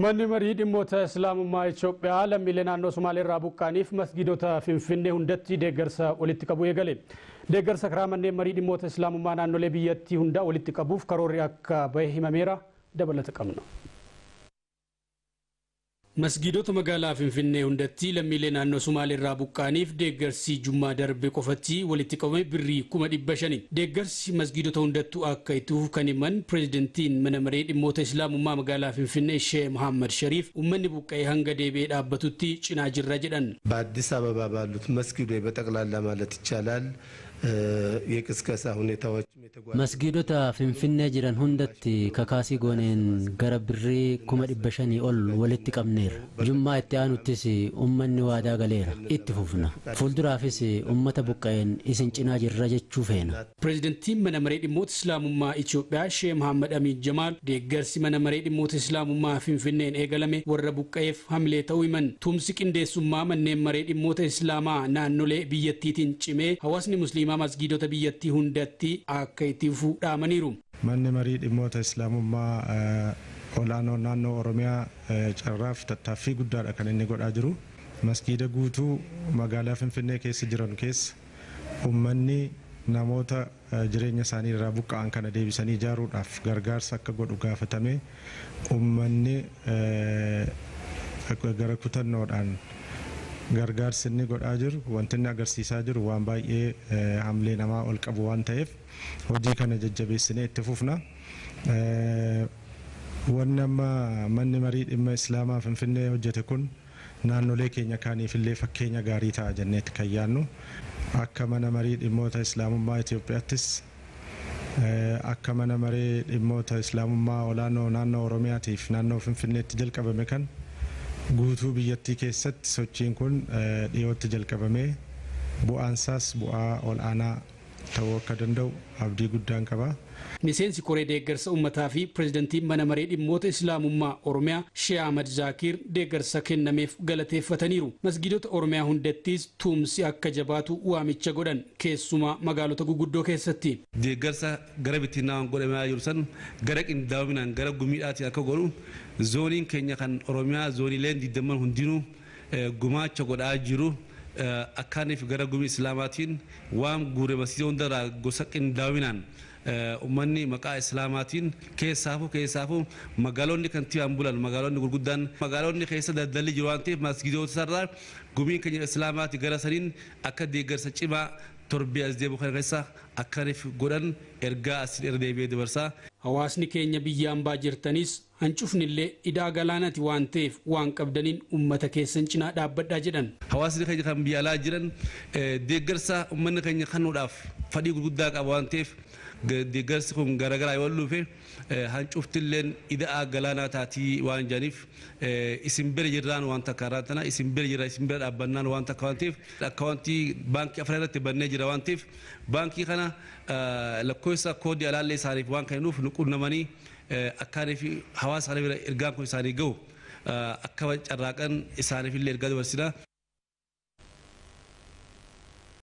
Manni marii dhimmoota Islaamummaa Itoophiyaa lammiilee naannoo Somaaleerraa buqqaaniif masgiidota Finfinnee hundatti deeggarsa walitti qabu eegale. Deeggarsa karaa manneen marii dhimmoota Islaamummaa naannolee biyyattii hundaa walitti qabuuf karoorri akka bahe himameera. Dabalata qabna. Masgiidota magaalaa Finfinnee hundatti lammiilee naannoo Somaaleerraa buqqaaniif deeggarsi Jummaa darbe qofatti walitti qabame birrii 500,000. Deeggarsi masgiidota hundattuu akka itti fufu kan himan pireezidantiin mana maree dhimmoota Islaamummaa magaalaa Finfinnee Sheeh Muhammad Shariif uummanni buqqa'ee hanga deebi'ee dhaabbatutti cinaa jirra jedhan. በአዲስ አበባ ባሉት መስጊዶች በጠቅላላ ማለት ይቻላል የቅስቀሳ ሁኔታዎች Masgiidota Finfinnee jiran hundatti kakaasii gooneen gara birrii 500,000 ol walitti qabneerra. Jummaa itti aanuttis uummanni waadaa galeera. Itti fufna. Fuulduraafis uummata buqqa'een isin cinaa jirra jechuu feena. Pireezidantiin mana maree dhimmoota Islaamummaa Itoophiyaa Sheeh Muhammad Amiin Jamaal deeggarsi mana maree dhimmoota Islaamummaa Finfinneen eegalame warra buqqa'eef hamilee ta'uu himan. Tumsi qindeessummaa manneen maree dhimmoota Islaamaa naannolee biyyattiitiin cimee hawaasni musliimaa masgiidota biyyattii hundatti akka itti fufu dhaamaniiru. Manni marii dhimmoota Islaamummaa olaanoo naannoo Oromiyaa carraaf tattaaffii guddaadha kan inni godhaa jiru. Masgiida guutuu magaalaa Finfinnee keessa jiran keessa uummanni namoota jireenya isaanii irraa buqqa'an kana deebisanii ijaaruudhaaf gargaarsa akka godhu gaafatame uummanni gara kutannoodhaan gargaarsi inni godhaa jiru wanti inni agarsiisaa jiru waan baay'ee hamilee namaa ol qabu waan ta'eef hojii kana jajjabeessinee itti fufna. Wanni amma manni marii dhimma Islaamaa Finfinnee hojjete kun naannolee keenya kaaniif illee fakkeenya gaarii ta'a jenneetti kan yaadnu. Akka mana marii dhimmoota Islaamummaa Itoophiyaattis akka mana maree dhimmoota Islaamummaa olaanoo naannoo Oromiyaatiif naannoo Finfinneetti jalqabame kan guutuu biyyattii keessatti sochiin kun dhiyootti jalqabamee bu'aansaas bu'aa ol'aanaa ta'uu akka danda'u abdii guddaan qaba. Miseensi koree deeggarsa uummataa fi pireezidantiin mana maree dhimmoota Islaamummaa Oromiyaa Sheeh Ahmad Zaakir deeggarsa kennameef galateeffataniiru. Masgiidota Oromiyaa hundattis tumsi akka jabaatu waamicha godhan keessumaa magaalota guguddoo keessatti. Deeggarsa gara bittinnaa godhamaa jiru san gara qindaa'ominaan gara gumiidhaatiin akka godhu zooniin keenya kan Oromiyaa zooniileen 20 hundinuu gumaacha godhaa jiru. Akkaaniif gara gumii Islaamaatiin waan guure masjiida hundarraa gosa qindaa'ominaan uummanni maqaa Islaamaatiin keessaafuu magaalonni kantiibaan bulan magaalonni gurguddaan magaalonni keessa daldalli jiru waan ta'eef masjiidota sarara gumiin keenya Islaamaati gara saniin akka deeggarsa cimaa torbee as deemu kana keessa akkaaniif godhan ergaa asiin irra deebi'ee dabarsaa. Hawaasni keenya biyya hambaa jirtanis hancufnillee idaa galaanati waan ta'eef waan qabdaniin uummata keessan cinaa dhaabbadhaa jedhan. Hawaasni keenya kan biyya alaa jiran deeggarsa uummanni keenya kennuudhaaf fedhii gurguddaa qaba waan ta'eef deeggarsi kun garaagaraa yoo dhufe hancuftilleen idaa galaanaa taatii waan jedhaniif isin bira jirraan waan takka irraa tana isin bira jirra isin bira dhaabbannaan waan takka waan ta'eef akkaawuntii baankii afran irratti bannee jira waan ta'eef baankii kana lakkoofsa koodii alaallee isaaniif waan kennuuf nu qunnamanii akkaaniif hawaasa kana bira ergaan kun isaanii gahu akka carraaqan isaaniif illee ergaa dabarsina.